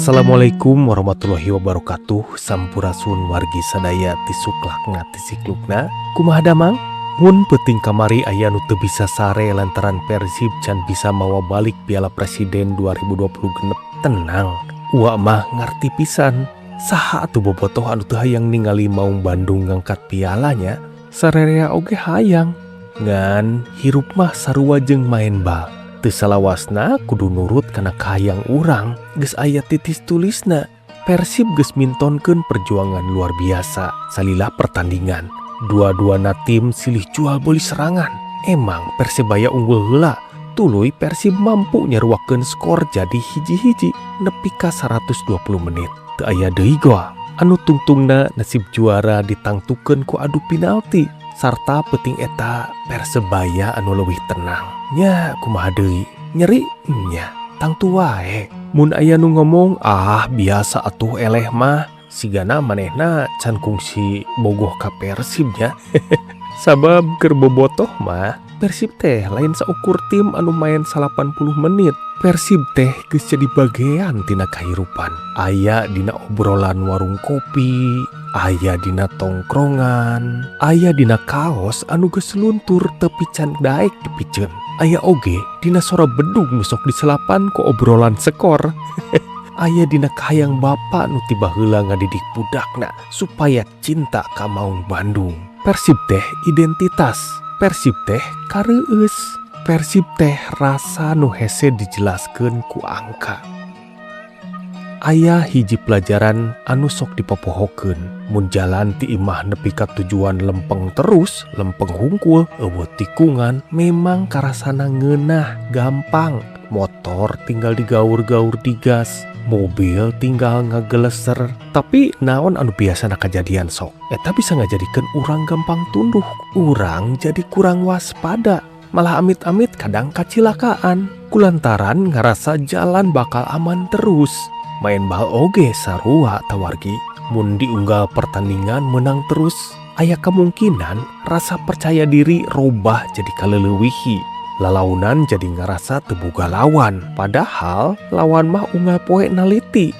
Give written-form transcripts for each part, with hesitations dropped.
Assalamualaikum warahmatullahi wabarakatuh. Sampurasun wargi sadaya ti suklakna ti siklukna. Kumaha damang? Mun peuting kamari aya nu teu bisa sare lantaran Persib can bisa mawa balik Piala Presiden 2026, tenang. Uwa mah ngarti pisan. Saha atuh bobotoh anu teu hayang ningali Maung Bandung ngangkat pialanya? Sarerea oge hayang. Ngan hirup mah sarua jeung maen bal. Teu salawasna kudu nurut kana kahayang urang. Geus aya titis tulisna. Persib geus mintonkeun perjuangan luar biasa salila pertandingan. Dua-duana tim silih jual beli serangan. Emang Persebaya unggul heula, tuluy Persib mampu nyaruakeun skor jadi hiji-hiji nepi ka 120 menit. Teu aya deui gol. Anu tungtungna nasib juara ditangtukeun ku adu penalti sarta peuting eta Persebaya anu leuwih tenang. Nya kumaha deui? Nyeri nya tangtu wae. Mun aya nu ngomong, "Ah, biasa atuh eleh mah," sigana manehna can kungsi bogoh ka Persib nya. Sabab keur bobotoh mah Persib teh lain saukur tim anu main 80 menit. Persib teh geus jadi bagean tina kahirupan. Aya dina obrolan warung kopi, aya dina tongkrongan, aya dina kaos anu geus luntur tapi can daek dipiceun. Aya oge dina sora bedug nu sok diselapan ku obrolan skor. Aya dina kahayang bapa nu ti baheula ngadidik budakna supaya cinta ka Maung Bandung. Persib teh identitas, Persib teh kareueus, Persib teh rasa nu hese dijelaskeun ku angka. Aya hiji pelajaran anu sok dipopohokeun, mun jalan ti imah nepi ka tujuan lempeng terus, lempeng hungkul, euweuh tikungan, memang karasana ngeunah, gampang. Motor tinggal digaur-gaur digas, mobil tinggal ngageleser. Tapi naon anu biasana kajadian sok? Eta bisa ngajadikeun urang gampang tunduh, urang jadi kurang waspada, malah amit-amit kadang kacilakaan kulantaran ngarasa jalan bakal aman terus. Main bal oge sarua tah, wargi. Mun diunggal pertandingan menang terus, aya kemungkinan rasa percaya diri robah jadi kaleleuwihi. Lalaunan jadi ngarasa teu boga lawan, padahal lawan mah unggal poe naliti,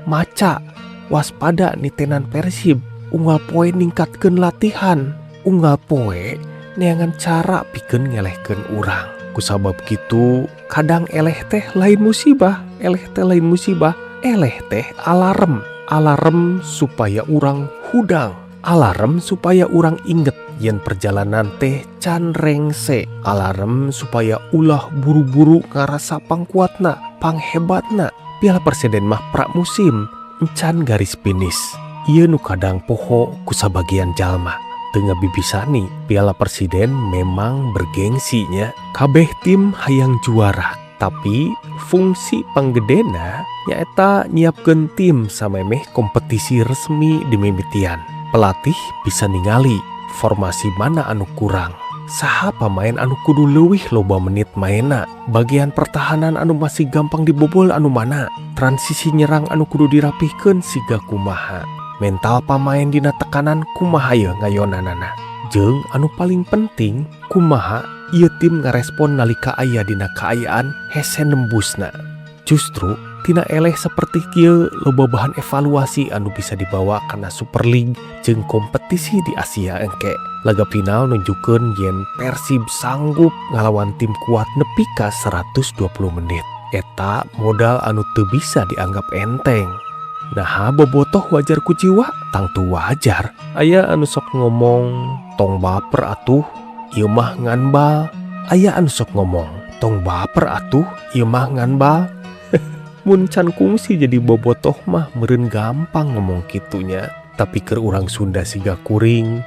maca, waspada nitenan Persib, unggal poe ningkatkeun latihan, unggal poe neangan cara pikeun ngelehkeun urang. Kusabab kitu kadang eleh teh lain musibah, eleh teh lain musibah, eleh teh alarm, alarm supaya urang hudang, alarm supaya urang inget yen perjalanan teh can rengse, alarm supaya ulah buru-buru ngarasa pangkuatna, panghebatna. Piala Presiden mah pramusim, encan garis finish. Ieu nu kadang poho ku sabagian jalma. Teu ngabibisani, Piala Presiden memang bergengsinya. Kabeh tim hayang juara, tapi fungsi panggedena nyaeta nyiapkeun tim samemeh kompetisi resmi dimimitian. Pelatih bisa ningali formasi mana anu kurang, saha pamain anu kudu leuwih loba menit maena, bagian pertahanan anu masih gampang dibobol anu mana, transisi nyerang anu kudu dirapihkeun siga kumaha, mental pamain dina tekanan kumaha ye ngayonanana. Jeung anu paling penting, kumaha ieu tim ngarespon nalika aya dina kaayaan hese nembusna. Justru tina eleh seperti kieu loba bahan evaluasi anu bisa dibawa kana Super League jeung kompetisi di Asia engke. Laga final nunjukkeun yen Persib sanggup ngalawan tim kuat nepi ka 120 menit. Eta modal anu teu bisa dianggap enteng. Nah, bobotoh wajar kuciwa? Tangtu wajar. Aya anu sok ngomong, "Tong baper atuh, ieu mah ngan bal." Aya anu sok ngomong, "Tong baper atuh, ieu mah ngan bal." Mun can kungsi jadi bobotoh mah meureun gampang ngomong kitunya. Tapi keur urang Sunda siga kuring,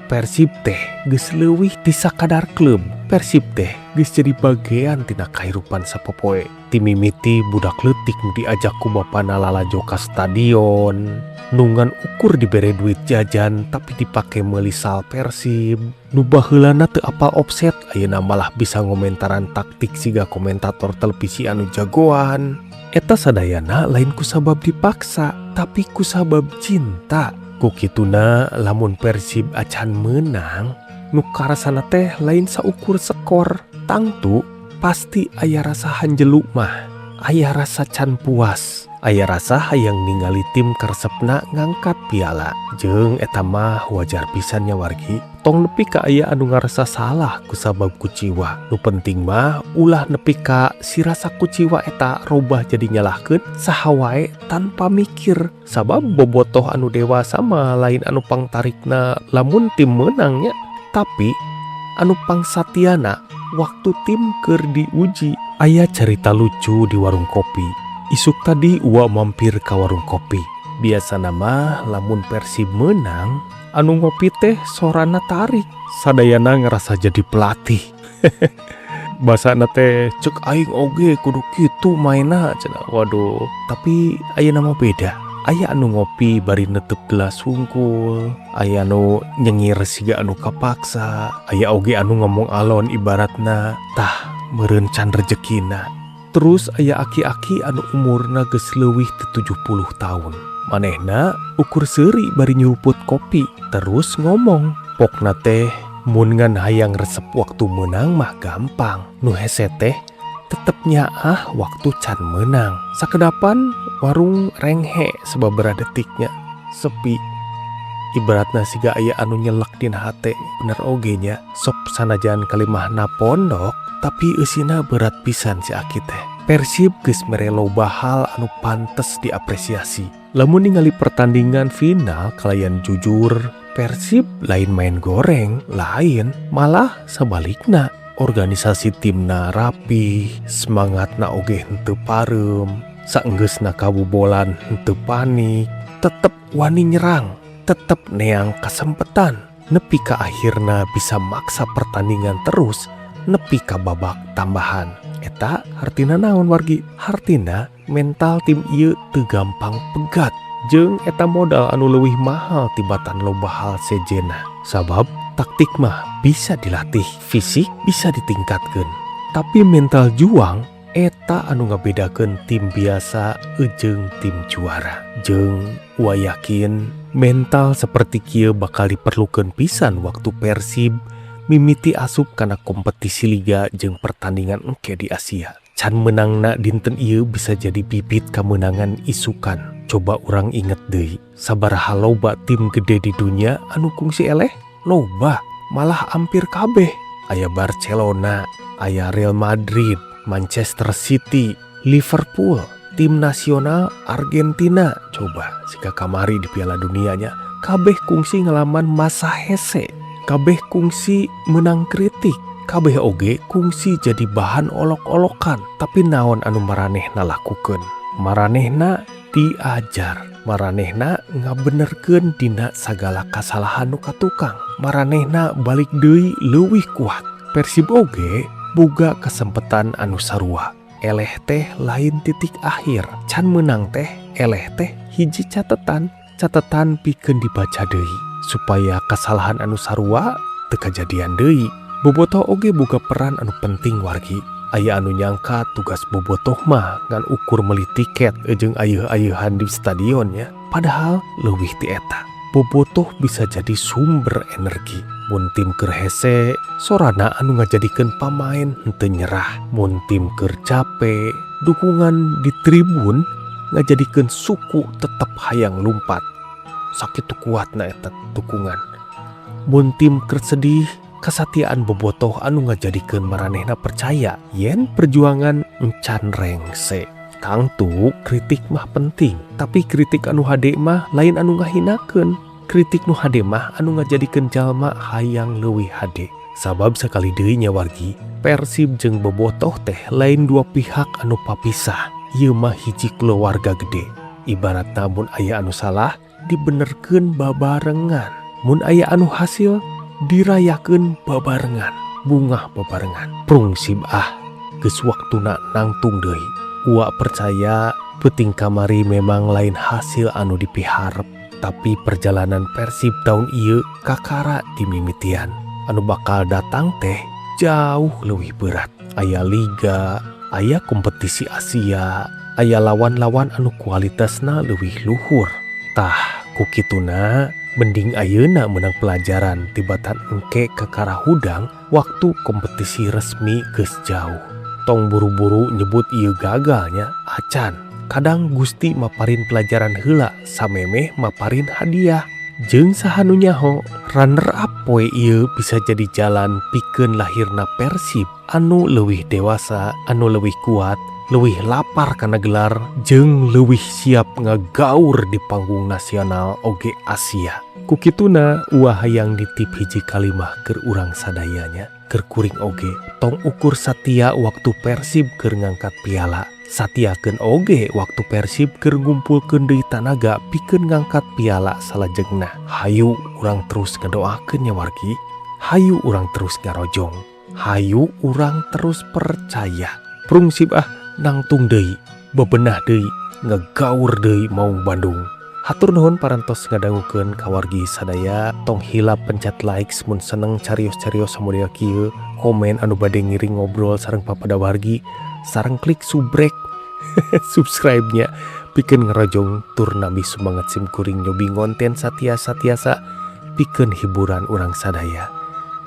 Persib teh geus leuwih ti sakadar klub. Persib teh geus jadi bagean tina kahirupan sapopoe. Ti mimiti budak leutik nu diajak ku bapana lalajo ka stadion, nu ngan ukur dibere duit jajan tapi dipake meuli sal Persib, nu baheulana teu apal offset ayeuna malah bisa ngomentaran taktik siga komentator televisi anu jagoan. Eta sadayana lain kusabab dipaksa, tapi kusabab cinta. Ku kituna lamun Persib acan meunang, nu karasana teh lain saukur skor, tangtu pasti aya rasa hanjelu mah. Aya rasa can puas, aya rasa hayang ningali tim karesepna ngangkat piala. Jeung eta mah wajar pisan nya wargi. Tong nepi ka aya anu ngarasa salah kusabab kuciwa. Nu penting mah ulah nepi ka si rasa kuciwa eta robah jadi nyalahkeun saha wae tanpa mikir. Sabab bobotoh anu dewasa mah lain anu pangtarikna lamun tim meunang nya, tapi anu pangsatiana waktu tim keur diuji. Aya carita lucu di warung kopi. Isuk tadi Uwa mampir ka warung kopi. Biasana mah lamun Persib menang, anu ngopi teh sorana tarik. Sadayana ngerasa jadi pelatih. Basana teh cek aing oge kudu kitu maena cenah. Waduh, tapi ayeuna mah beda. Aya anu ngopi bari netep gelas hungkul, aya anu nyengir siga anu kapaksa, aya oge anu ngomong alon ibaratna tah meureun can rejekina. Terus aya aki-aki anu umurna geus leuwih ti 70 tahun. Manehna ukur seuri bari nyuruput kopi, terus ngomong, pokna teh mun ngan hayang resep waktu meunang mah gampang. Nu hese teh tetep nyaah waktu can meunang. Sakedapan warung renghe sababaraha detiknya, sepi. Ibaratna siga aya anu nyelek dina hate, bener oge nya. Sok sanajan kalimahna pondok, tapi eusina berat pisan si aki teh. Persib geus mere loba hal anu pantes diapresiasi. Lamun ningali pertandingan final kalayan jujur, Persib lain main goreng, lain, malah sebalikna. Organisasi timna rapi, semangatna oge henteu pareum, saenggeusna kabobolan henteu panik, tetep wani nyerang, tetep neang kasempetan, nepi ka akhirna bisa maksa pertandingan terus, nepi ka babak tambahan. Eta hartina naon wargi? Hartina mental tim ieu teu gampang pegat. Jeung eta modal anu leuwih mahal tibatan loba hal sejena. Sabab taktik mah bisa dilatih, fisik bisa ditingkatkeun, tapi mental juang eta anu ngabedakeun tim biasa jeung tim juara. Jeung Uwa yakin mental seperti kieu bakal diperlukeun pisan waktu Persib mimiti asup kana kompetisi liga jeung pertandingan engke di Asia. Can menangna dinten ieu bisa jadi bibit kemenangan isukan. Coba urang inget deui, sabaraha loba tim gede di dunia anu kungsi eleh? Loba, malah hampir kabeh. Aya Barcelona, aya Real Madrid, Manchester City, Liverpool, tim nasional Argentina. Coba siga kamari di Piala Dunianya, kabeh kungsi ngalaman masa hese, kabeh kungsi menang kritik, kabeh oge kungsi jadi bahan olok-olokan. Tapi naon anu maranehna lakukeun? Maranehna diajar, maranehna ngabenerkeun dina sagala kasalahan nu katukang, maranehna balik deui leuwih kuat. Persib oge boga kesempatan anu sarua. Eleh teh lain titik akhir, can menang teh eleh teh hiji catatan, catatan pikeun dibaca deui supaya kesalahan anu sarua teu kajadian deui. Bobotoh oge boga peran anu penting wargi. Aya anu nyangka tugas bobotoh mah ngan ukur meuli tiket jeung ayeuh-ayeuhan di stadion nya. Padahal leuwih ti eta. Bobotoh bisa jadi sumber energi. Mun tim keur hese, sorana anu ngajadikeun pamain henteu nyerah. Mun tim keur cape, dukungan di tribun ngajadikeun suku tetep hayang lumpat. Sakitu kuatna eta dukungan. Mun tim keur sedih, kesatiaan bobotoh anu ngajadikeun maranehna percaya yen perjuangan encan rengse. Tangtu kritik mah penting, tapi kritik anu hade mah lain anu ngahinakeun. Kritik nu hade mah anu ngajadikeun jalma hayang leuwih hade. Sabab sakali deui nya wargi, Persib jeung bobotoh teh lain dua pihak anu papisah. Ieu mah hiji keluarga gede. Ibaratna mun aya anu salah dibenerkeun babarengan. Mun aya anu hasil dirayakeun babarengan, bungah babarengan. Prungsib ah, geus waktuna nangtung deui. Uwa percaya peuting kamari memang lain hasil anu dipiharep, tapi perjalanan Persib tahun ieu kakara dimimitian. Anu bakal datang teh jauh leuwih berat. Aya liga, aya kompetisi Asia, aya lawan-lawan anu kualitasna leuwih luhur. Tah, ku kituna mending ayeuna menang pelajaran tibatan engke kakara hudang waktu kompetisi resmi geus jauh. Tong buru-buru nyebut ieu gagal nya, acan. Kadang Gusti maparin pelajaran heula samemeh maparin hadiah. Jeung saha nu nyaho, runner up poe ieu bisa jadi jalan pikeun lahirna Persib anu leuwih dewasa, anu leuwih kuat, leuwih lapar kana gelar, jeung leuwih siap ngagaur di panggung nasional oge Asia. Ku kituna Uwa hayang nitip hiji kalimah keur urang sadaya nya, keur kuring oge. Tong ukur satia waktu Persib keur ngangkat piala. Satiakeun oge waktu Persib keur ngumpulkeun deui tanaga pikeun ngangkat piala salajengna. Hayu urang terus ngadoakeun nya wargi. Hayu urang terus ngarojong. Hayu urang terus percaya. Prungsib ah, nangtung deui, bebenah deui, ngagaur deui Maung Bandung. Hatur nuhun parantos ngadangukeun kawargi sadaya. Tong hilap pencet like mun seneng carios-carios samodel kieu, komen anu bade ngiring ngobrol sareng papada wargi, sareng klik subrek subscribe-nya pikeun ngarojong tur nambih semangat sim kuring nyobi ngonten satiasa-tiasa pikeun hiburan urang sadaya.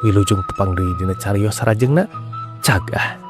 Wilujeng tepang deui dina carios sarajengna. Cag ah.